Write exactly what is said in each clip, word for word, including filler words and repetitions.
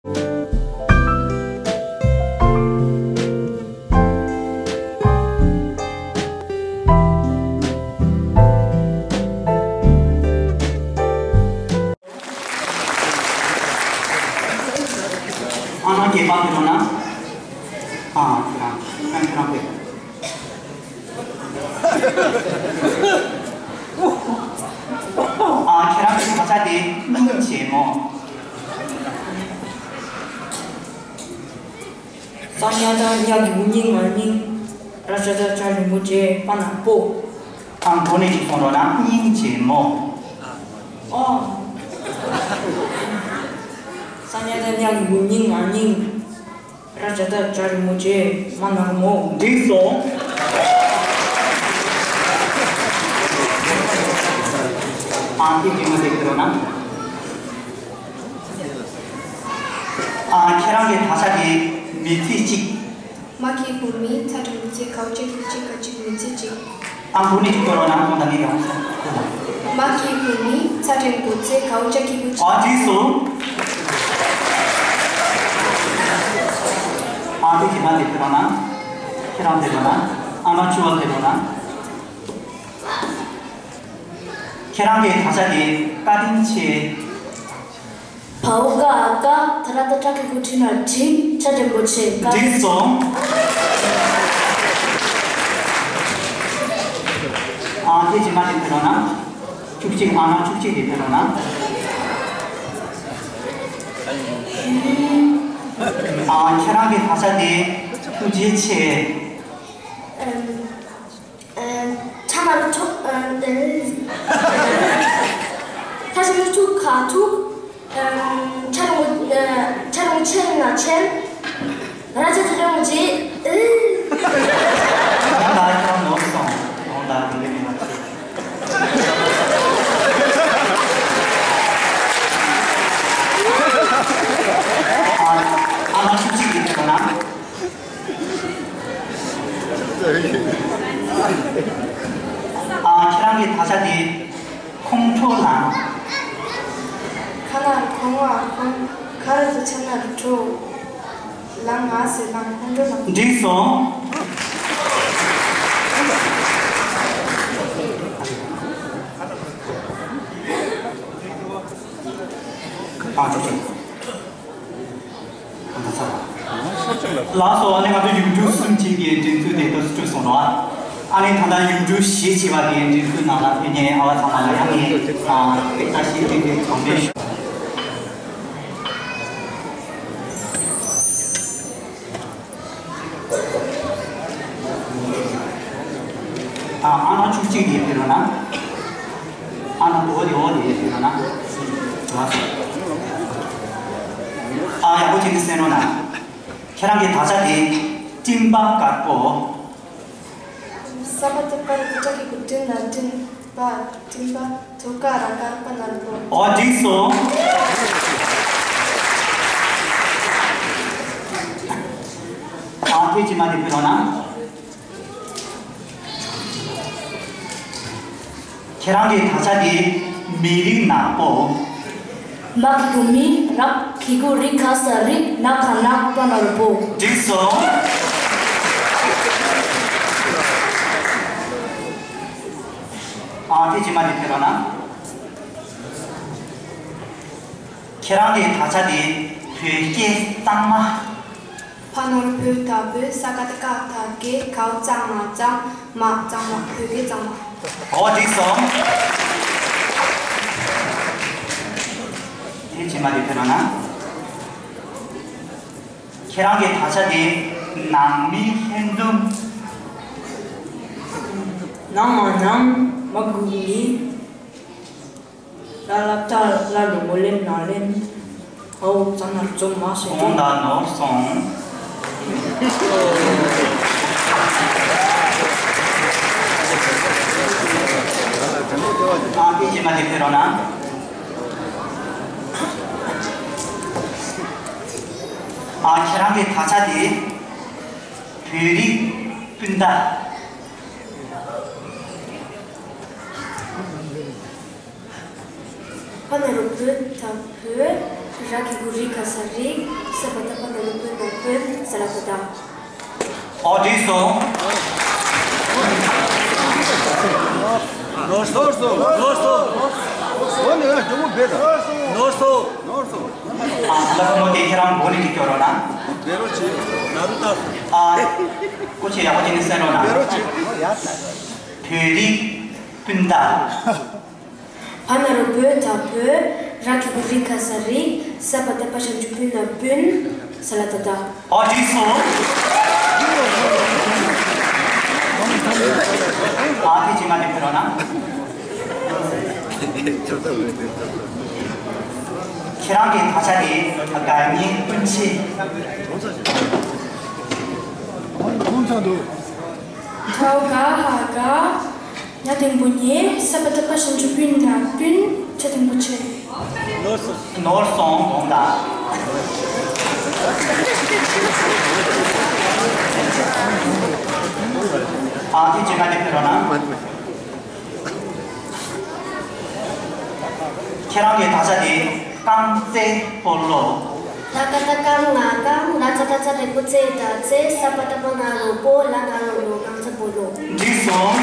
ཨ་ནང་སྐྱེས་པ་ཕེབས་རོགས་གནང་། ཨ་ཁྱེད་རང་ཁྱེད་རང་ཕེབས། ཨ་ཁྱེད་རང་གི་ད་ཆ་དེ་སྙིང་རྗེ་མོ། ས་ཉ་ད་ཉ་གི་གུ་སྙིང་ང་སྙིང་། ར་ཅ་ད་ཅ་རིན་པོ་ཆེ་པ་ན་པོ། ཨང་གོ་ནས་ཅིག་གསུང་རོགས་གནང་། སྙིང་རྗེ་མོ། ཨོ། ས་ཉ་ད་ཉ་གི་གུ་སྙིང་ང་སྙིང་། ར་ཅ་ད་ཅ་རིན་པོ་ཆེ་མ་ན་མོ། འགྲིག་སོང་། ཨང་ཀི་ཅིག་མ་ཟེར་གི་རོགས་གནང་། ཨ་ཁྱེད་རང་གི་ད་ཆ་དེ་མི་ཚེ་གཅིག། མ་གི་གུ་མི་ཚ་འགྲེང་བུ་ཚེ་གའུ་ཅ་གི་གུ་ཅི་ག་ཅིག་མི་ཚེ་གཅིག། ཨ་གུ་ནི་ཅིག་སྐྱོར་རོགས་གནང་། ཁོང་དང་ངའི་ཡོང་སོང་། མ་གི་གུ་མི་ཚ་འགྲེང་བུ་ཚེ་གའུ་ཅ་གི་གུ་ཅི། ཨ་འགྲིག་སོང་། ཨ་དེ་གི་མ་དེ་ཕེབས་རོགས་གནང་། ཁྱེད་རང་ཕེབས་རོགས་གནང་། ཨ་མ་ཆུ་བ་ཕེབས་རོགས་གནང་། ཁྱེད་རང་གི་ད་ཆ་དེ་བཀའ་དྲིན་ཆེ། བའོ་ཀ་ཨ་ཀ་ད་ར་ད་ཏྲ་གི་གུ་ཁྲི་ན་ཁྲི་ཚ་འགྲེང་བུ་ཆེ་ཀ། འགྲིག་སོང་། ཨ་དེ་གི་མ་དེ་ཕེབས་རོགས་གནང་། བཅུ་གཅིག། ཨ་མ་བཅུ་གཅིག་དེ་ཕེབས་རོགས་གནང་། ཨ་ཁྱེད་རང་གི་ད་ཆ་དེ་ཐུགས་རྗེ་ཆེ། ཨ་ཁྲ་མ་ལ་ཁྲོ། ཨ་ཁྲ་ཞབས་ཀྱུ་ཁྲུ་ཁ་ཁྲུ། ཨ་ཁྲ་རོང་ཁྲ་རོང་ཆེན་ན་ཆེན། ར་ཅ་ཚ་རོང་ཅི། ཨེ། ད་ཁྱོད་ནོར་སོང་། ཁོང་ད་དེ་འདྲ་མིན་པ་ཆེ། ཨ་ཨ་མ་བཅུ་གཅིག་གི་ཐོག་ན། ཨ་ཁྱེད་རང་གི་ད་ཆ་དེ་ཁོང་ཁྲོ་ལངས། ཁ་ན་ཁོང་བ་ཁོང་། ཁ་ར་ཟེར་ཆ་ན་རུ་ཁྲོ། ལངས་ང་ཟེར་ལངས་ཁོང་ཁྲོ་ལངས། འགྲིག་སོང་། ཨ་ཅོ་ཅོ། ལགས་སོ། ཨ་ནི་ང་ཚོ་ཡུམ་གྲུ་གསུམ་ཅན་གྱི་འགྲན་བསྡུར་དེ་ད་གྲུབ་སོང་རོགས། ཨ་ནི་ད་ལྟ་ཡུམ་གྲུ་བཞི་བྱས་པ་དེའི་འགྲན་བསྡུར་ནང་ལ་ཕེབས་མཁན་ཨ་བ་ཚང་མ་ལ་ཡང་ནས་བཀྲ་ཤིས་བདེ་ལེགས་གྲངས་མེད་ཞུ། ཨ་ཨ་ན་བཅུ་གཅིག་ནས་ཕེབས་རོགས་གནང་། ཨ་ན་འོ་དེ་འོ་དེ་ཕེབས་རོགས་གནང་། ལགས་སོ། ཨ་ཡག་པོ་བྱས་ནས་གསན་རོགས་གནང་། ཁྱེད་རང་གི་དག་ཆ་དེ་སྤྲིན་པ་དཀར་པོ། ས་པ་ཏི་པ་རི་ཏི་ཏྲ་གི་གུ་སྤྲིན་ན་སྤྲིན་པ་སྤྲིན་པ་ཐུ་ཀ་ར་དཀར་པ་ནར་པོ། ཨོ་འགྲིག་སོང་། ཨ་ཐེ་ཅི་མ་དེ་ཕེབས་རོགས་གནང་། ཁྱེད་རང་གི་དག་ཆ་དེ་མི་རིགས་ནག་པོ། མ་གི་གུ་མི་ར་གི་གུ་རི་ག་ས་རིག་ན་ག་ནག་པ་ནར་པོ། འགྲིག་སོང་། ཨ་ཐེ་ཅི་མ་དེ་ཕེབས་རོགས་གནང་། ཁྱེད་རང་གི་དག་ཆ་དེ་བོད་སྐད་གཙང་མ། ཕ་ནོར་བུ་ད་བུ་ས་ཀ་ཏི་ཀ་ད་གེ་གའོ་གཙང་མ་གཙང་མ་གཙང་མ་བོད་སྐད་གཙང་མ། ཨོ་འགྲིག་སོང་། དེ་ཕྱི་མ་དེ་ཕེབས་རོགས་གནང་། ཁྱེད་རང་གི་དག་ཆ་དེ་ནང་མི་ལྷན་འཛོམས། ནང་མ་ནང་མ་གུ་མི། ལ་ལ་ཏ་ལ་ལུ་མོ་ལེན་ན་ལེན། ཨའོ་ཙ་ན་རྩོམ་མ་ཟེར། ཁོང་ད་ནོར་སོང་། ཨ་ཕི་ཅི་མ་དེ་ཕེབས་རོགས་གནང་། ཨ་ཁྱེད་རང་གི་དག་ཆ་དེ་བོད་རིགས་སྤུན་ཟླ། ཕ་ན་རོ་བུ་ད་བུ། ར་གི་གུ་རི་ག་ས་རིག་ཨོ་བྲིས་སོང་། ནོར་སོང་། ནོར་སོང་། ནོར་སོང་། འོ་ན་ཡང་ཇོ་མོ་བེ་ད། ནོར་སོང་། ནོར་སོང་། ཨ་ལ་ཁོ་མོ་དེ་ཁྱེད་རང་མགོ་ནས་ཅིག་སྐྱོར་རོགས་གནང་། བེ་རོ་ཆེ། ན་རུ་ད། ཨ་སྐུ་མཁྱེན་ཡག་པོ་བྱས་ནས་གསན་རོགས་གནང་། བེ་རོ་ཆེ། བོད་རིགས་སྤུན་ཟླ། བ་ན་རོ་བོ་ད་བོད། ར་གི་གུ་རི་ག་ས་རིགས། ས་པ་ད་པ་ཞབས་ཀྱུ་སྤུན་ན་སྤུན། ས་ལ་ད་ད། ཨོ་བྲིས་སོང་། ཨ་ཐེངས་གཅིག་མ་དེ་ཕེབས་རོགས་གནང་། ཁྱེད་རང་གི་དག་ཆ་དེ་དག་ཉིན་སྤུན་མཆེད། ཁྲའོ་ག་ཧ་ག་ཉ་དང་པོ་ཉེ། ས་པ་ད་པ་ཞབས་ཀྱུ་སྤུན་ན་སྤུན། ཆ་དང་པོ་ཆེ། ནོར་སོང་དགོངས་དག། ཨ་ཐེངས་གཅིག་མ་དེ་ཕེབས་རོགས་གནང་། ཁྱེད་རང་གི་དག་ཆ་དེ་རྐང་རྩེད་སྤོ་ལོ། ལ་ཀ་ཏ་རྐང་ང་རྐང་། ལ་ཙ་ད་ཙ་རེ་པོ་རྩེ་ད་རྩེད། ས་པ་ད་པ་ན་རོ་པོ། ལ་ན་རོ་ལོ། རྐང་རྩེད་སྤོ་ལོ། འགྲིག་སོང་།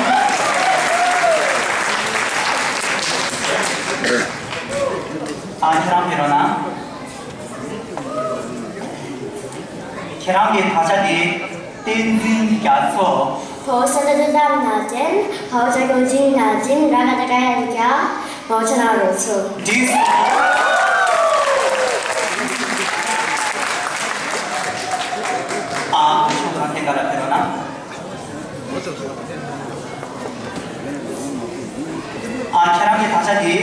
ཨ་ཁྱེད་རང་ཕེབས་རོགས་གནང་། ཁྱེད་རང་གི་དག་ཆ་དེ་བསྟན་འཛིན་རྒྱ་མཚོ། བའོ་ས་ད་ད་ན་བསྟན། བའོ་ཇ་གི་གུ་འཛིན་ན་འཛིན། ར་ག་ཏ་རྐ་ཡ་རི་རྒྱ། བའོ་ཆ་ན་རོ་མཚོ། འགྲིག་སོང་། ཨ་ཁོ་ཚོ་གང་ཐད་ཀ་ལ་ཕེབས་རོགས་གནང་། ཨ་ཁྱེད་རང་གི་དག་ཆ་དེ་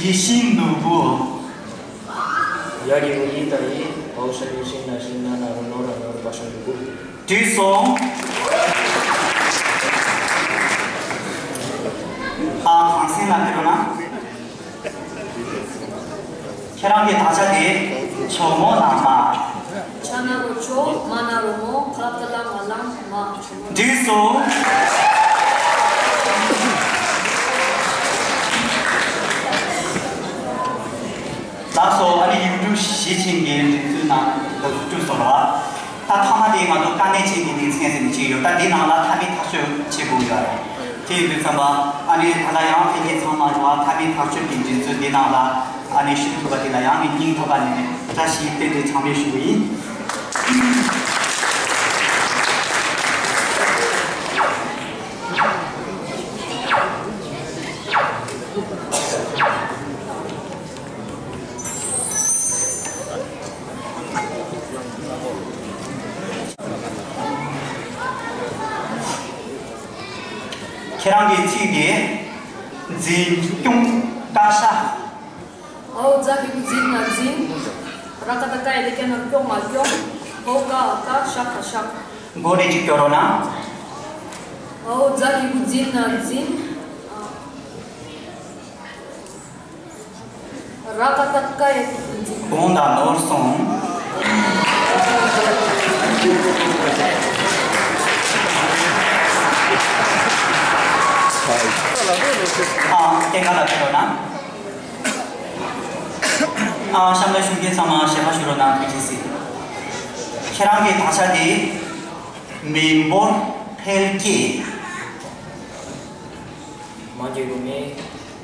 ཡིད་བཞིན་ནོར་བུ། ཡ་གི་གུ་ཡི་ད་ཡིད། བའོ་ཞབས་ཀྱུ་ཞབས་ཀྱུ་ན་ཞབས་ཀྱུ་ན་ན་རོ་ནོ། ར་ན་རོ་བ་ཞབས་ཀྱུ་བུ། འགྲིག་སོང་། ཨ་གངས་སེང་ལ་ཕེབས་རོགས་གནང་། ཁྱེད་རང་གི་དག་ཆ་དེ་ཇོ་མོ་ནང་མ། ཇ་ན་རོ་ཇོ། མ་ན་རོ་མོ། ག་ལ་ཏ་ལ་ང་ལ་མ། འགྲིག་སོང་། ལགས་སོ། ཨ་ནི་ཡིག་འབྲུ་བཞི་ཅན་གྱི་འགྲན་རྩོད་ནང་ལ་བཅུག་སོང་ལ། ད་མཐའ་མ་དེ་ང་ཚོ་དཀའ་གནད་ཅན་གྱི་སྡེ་ཚན་ཟེར་ནས་ཅིག་ཡོད། ད་འདི་ནང་ལ་མཐའ་མའི་ཐག་གཅོད་བྱེད་དགོས་ཡོད་རེད། དེ་ཡིན་དུས་ཙམ་པ་ཨ་ནི་ད་ལྟ་ཡང་ལྷན་རྒྱས་ཚང་མ་ལ་མཐའ་མའི་ཐག་གཅོད་ཀྱི་འགྲན་རྩོད་འདི་ནང་ལ་ཨ་ནི་ཞུགས་ཐུབ་པ་དེ་ལ་ཡང་ངས་སྙིང་ཐག་པ་ནས་བཀྲ་ཤིས་བདེ་ལེགས་གྲངས་མེད་ཞུ་གི་ཡིན། ཁྱེད་རང་གི་ཚིག་དེ་འཛིན་སྐྱོང་བཀའ་ཤག་ཨའོ་ཛ་གི་གུ་འཛིན་ན་འཛིན། ར་ཀ་ཏ་ཀ་ཡ་དེ་ཀ་ན་རོ་སྐྱོང་ང་སྐྱོང་། ཧོ་ཀ་ཨ་ཀ་ཤ་ཀ་ཤག་མགོ་ནས་ཅིག་སྐྱོར་རོགས་གནང་། ཨའོ་ཛ་གི་གུ་འཛིན་ན་འཛིན། ར་ཀ་ཏ་ཀ་ཡ་དེ་ཀ་ན་འཛིན། དགོངས་དག་ནོར་སོང་། ཨ་སྟེང་ཁ་ལ་ཕེབས་རོགས་གནང་། ཨ་གཤམ་ལ་བཞུགས་མཁན་ཚང་མ་ཞལ་པར་ཞུ་རོགས་གནང་། ཐུགས་རྗེ་གཟིགས། ཁྱེད་རང་གི་དག་ཆ་དེ་མི་འབོར་འཕེལ་རྒྱས། མ་གི་གུ་མི།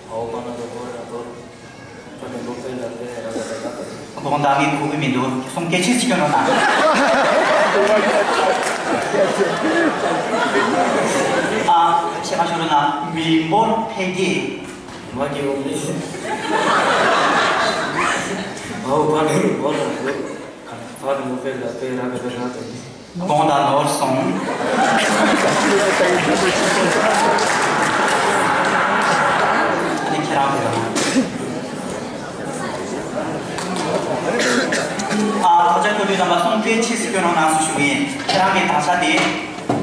འའོ་པ་ན་རོ་བོ་ར་བོར། པ་ཏ་ལོ་པེ་ལ་པེ་ར་ག་ཏ་ག་ཏ། དགོངས་དག་ངས་གོ་གི་མི་འདུག་གསུང་སྐད་ཆེ་ཅིག་སྐྱོན་རོགས་གནང་། ཨ་ཞལ་པར་ཞུ་རོགས་གནང་། མི་འབོར་འཕེལ་རྒྱས། མ་གི་འོ་མི། འའོ་པ་ན་རོ་བོ་ར་བོར། པ་ཏ་ལོ་པེ་ལ་པེ་ར་ག་ཏ་ག་ཏ། དགོངས་དག་ནོར་སོང་། ཨ་ནི་ཁྱེད་རང་ཕེབས་རོགས་གནང་། ཨ་ད་ཆ་ཁྱོད་ཚོས་དམ་པ་གསུང་སྐད་ཆེ་ཞིག་སྐྱོན་རོགས་གནང་ཞུ་གི་ཡིན། ཁྱེད་རང་གི་དག་ཆ་དེ་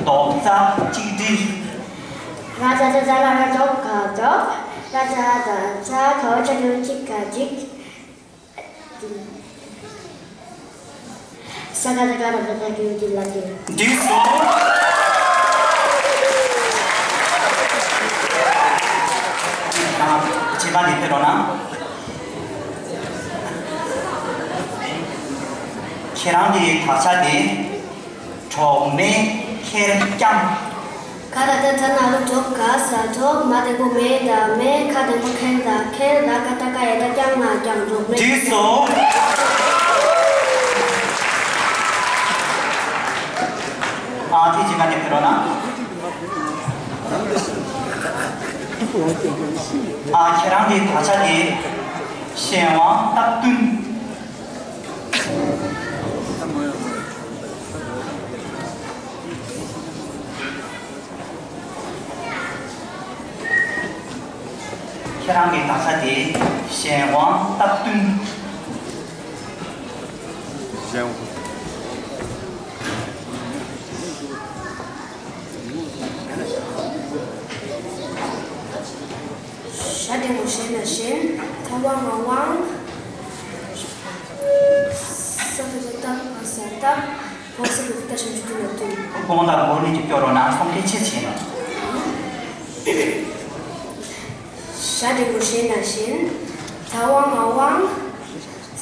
རྡོག་རྩ་གཅིག་སྒྲིལ། ར་ཙ་ཙ་ཙ་ལ་ར་རྡོ་ག་རྡོག་ར་ཙ་ཙ་ཙ་ག་འོ་ཅ་གི་གུ་གཅིག་ག་གཅིག་ས་ཀ་ཏ་ཀ་ར་ཀ་ཏ་གི་གུ་གི་ལ་གི་གུ། འགྲིག་སོང་། རྗེས་མ་དེ་ཕེབས་རོགས་གནང་། ཁྱེད་རང་གི་དག་ཆ་དེ། གྲོགས་མེད་ཁེར་རྐྱང་། ག་ད་བཏགས་གྲ་ན་རོ་གྲོ་ག་ས་གྲོགས། མ་འགྲེང་བུ་མེ་ད་མེད། ཁ་འགྲེང་བུ་ཁེ་ད་ཁེར། ར་ཀ་བཏགས་རྐ་ཡ་བཏགས་རྐྱང་ང་རྐྱང་རོགས་མེད། འགྲིག་སོང་། ཨ་ཐེངས་གཅིག་ག་ནས་ཕེབས་རོགས་གནང་། ཨ་ཁྱེད་རང་གི་དག་ཆ་དེ་གཞན་དབང་རྟག་བདུན། ཁྱེད་རང་གི་དག་ཆ་དེ་གཞན་དབང་རྟག་བདུན། གཞན་དབང་། ཞ་འགྲེང་བུ་ཞེ་ན་གཞན། ཐ་བ་ང་དབང་། ས་ད་བཏགས་རྟ་ས་རྟགས། བ་ས་ད་བཏགས་ཞབས་ཀྱུ་བཏུ་ན་བཏུན། དགོངས་དག་སྒོ་ནས་ཀྱི་སྐྱོར་རོགས་གནང་། སོང་ཁའི་ཆེ་ཆེ་ན། ཞ་འགྲེང་བུ་ཞེ་ན་ཞེན། ད་དབང་ང་དབང་།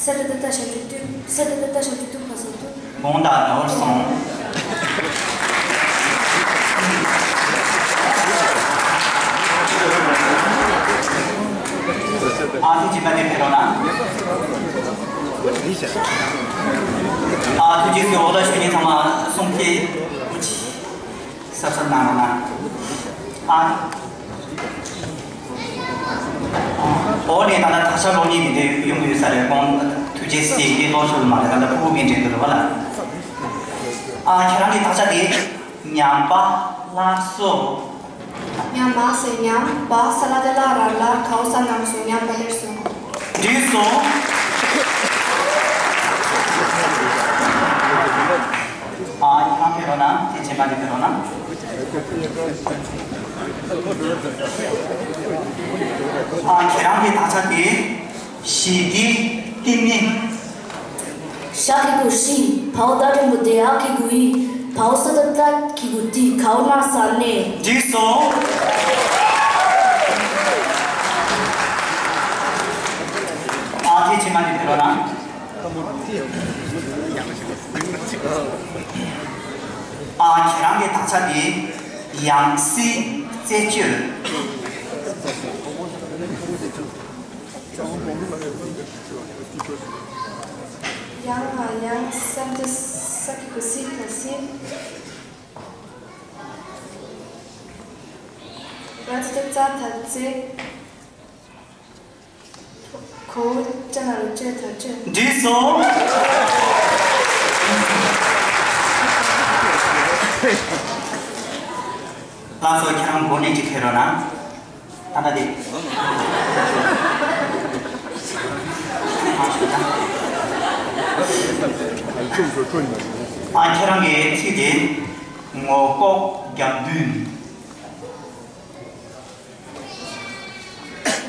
ས་ད་བཏགས་རྟ་ཞབས་ཀྱུ་བཏུ། ས་ད་བཏགས་རྟ་ཞབས་ཀྱུ་བཏུ་ཕ་ས་བཏུ། དགོངས་དག་ནོར་སོང་། ཨ་ཐུགས་རྗེ་ཆེ། ཕེབས་རོགས་གནང་། ཨ་ཐུགས་རྗེ་ཆེ། འོ་ད་ཞུ་མཁན་ཚང་མ་སོང་ཁའི་ཀུ་ཅི་གཟབ་གཟབ་གནང་རོགས་གནང་། ཨ། འོ་ནས་ད་ལྟ་དག་ཆ་སློག་མཁན་དེ་འདྲ་ཡོང་གི་ཡོད་ས་རེད། ཁོང་ཐུགས་རྗེ་གཟིགས་ཀྱི་ལོ་ཤོར་མ་རེད། ད་ལྟ་ཕྲུ་གུ་གི་འདྲ་འདུག་རེད་པ་ལ། ཨ་ཁྱེད་རང་གི་དག་ཆ་དེ་ཉམས་པ་སླར་གསོ། ཉམས་མ་ཟེར་ཉམས། པ་ས་ལ་བཏགས་སླ་ར་སླར། གའོ་ས་ནམ་སོང་། ཉམས་པ་སླར་གསོ། འགྲིག་སོང་། ཨ་ཁྱེད་རང་ཕེབས་རོགས་གནང་། དེ་རྗེས་མ་དེ་ཕེབས་རོགས་གནང་། ཨ་ཁྱེད་རང་གི་དག་ཆ་དེ་ཞི་བདེའི་བསྟི་གནས། ཞ་གི་གུ་ཞི། བའོ་ད་འགྲེང་བུ་བདེ། འ་གི་གུ་འི། བའོ་ས་ད་བཏགས་གི་གུ་བདེ། གའོ་ན་ས་གནས། འགྲིག་སོང་། ཨ་ཐེངས་རྗེས་མ་དེ་ཕེབས་རོགས་གནང་། ཨ་ཁྱེད་རང་གི་དག་ཆ་དེ་ཡང་སྲིད་རྩད་གཅོད། ཡང་ང་ཡང་། ས་འགྲེང་བུ་སི། ད་སྲིད། ར་ད་བཏགས་རྩ། ད་རྩད། གོ་བོ་ཅ་ན་རོ་བཅད། ད་བཅོས། འགྲིག་སོང་། ལགས་སོ། ཁྱེད་རང་སྒོ་ནས་ཅིག་ཕེབས་རོགས་གནང་། ད་ལྟ་དེ། ཨ་ཁྱེད་རང་གི་ཚིག་དེ་ངོ་ལྐོག་རྒྱབ་མདུན།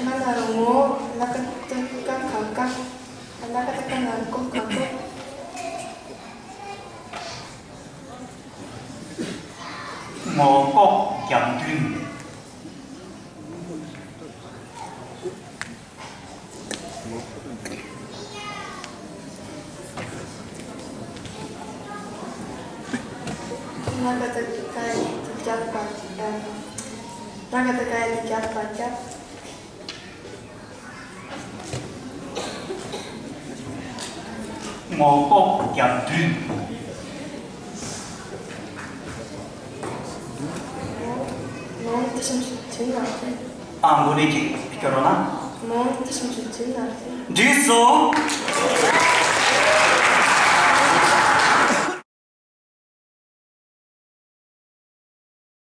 ང་ན་རོ་ངོ། ལ་ཀ་བཏགས་ལྐ་ག་ལྐག་ལ་ཀ་བཏགས་ལྐ་ན་རོ་ལྐོ་ག་ལྐོག་ངོ་ལྐོག་རྒྱབ་མདུན། ལ་ཀ་བཏགས་ལྐ་ཡ་བཏགས་ལྐ་ལ་ཀ་བཏགས་ལྐ་ཡ་བཏགས་ལྐ་ལ་ཀ། ངོ་ལྐོག་རྒྱབ་མདུན། ནོར་དེ་བཞིན་དུ་དུས་ན་རེ། ཨ་མགོ་ནས་ཅིག་སྐྱོར་རོགས་གནང་། ནོར་དེ་བཞིན་དུ་དུས་ན་རེ། འགྲིག་སོང་།